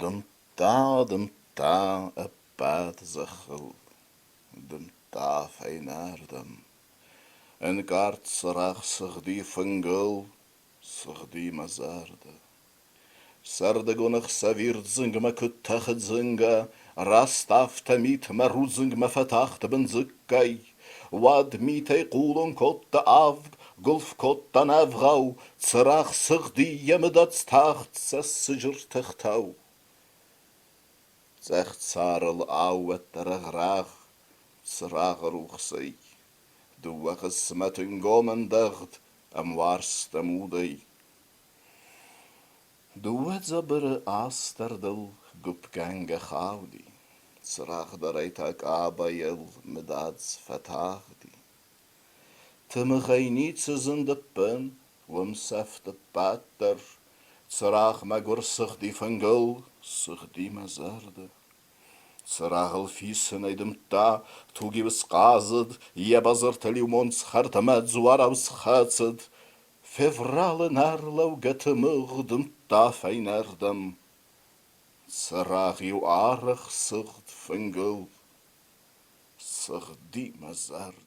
Дымдта, дымдта ӕппӕт зӕххыл, дымдта фӕйнӕрдӕм. Ӕнкъард цырагъ сыгъди фынгыл, сыгъди мӕ зӕрдӕ. Сӕрдыгон ӕхсӕв ирд зынгмӕ куыд тӕхы дзынга, раст афтӕ мит мӕ рудзынгмӕ фӕтахт бындзыггай. Уӕд митӕй хъулон кодта авг, гуылф кодта нӕвгъау, цырагъ сыгъди йӕ мыдадз тагъд цӕссыджы ртӕхтау. Цъӕх царыл аууӕттӕ рӕгъ-рӕгъ цырагъы рухсӕй. Дыууӕ хъысмӕты нгом ӕндӕгъд ӕмуарзт ӕмудӕй. Дыууӕ дзабыры астӕрдыл гуыпгӕнгӕ хауди, цырагъдарӕй та къабайыл мыдадз фӕтагъди. Тымыгъӕй ницы зынд ӕппын, уым сӕфт ӕппӕт дӕр. Цырагъ мӕгуыр сыгъди фынгыл, сыгъди мӕ зӕрдӕ. Цырагъыл фисынӕй дымдта, туг-иу схъазыд, йӕ базыртыл-иу монц хӕрдмӕ дзуарау схӕцыд. Февралы нӕрлӕугӕ тымыгъ дымдта фӕйнӕрдӕм. Цырагъ-иу арӕх сыгъд фынгыл, сыгъди мӕ зӕрдӕ.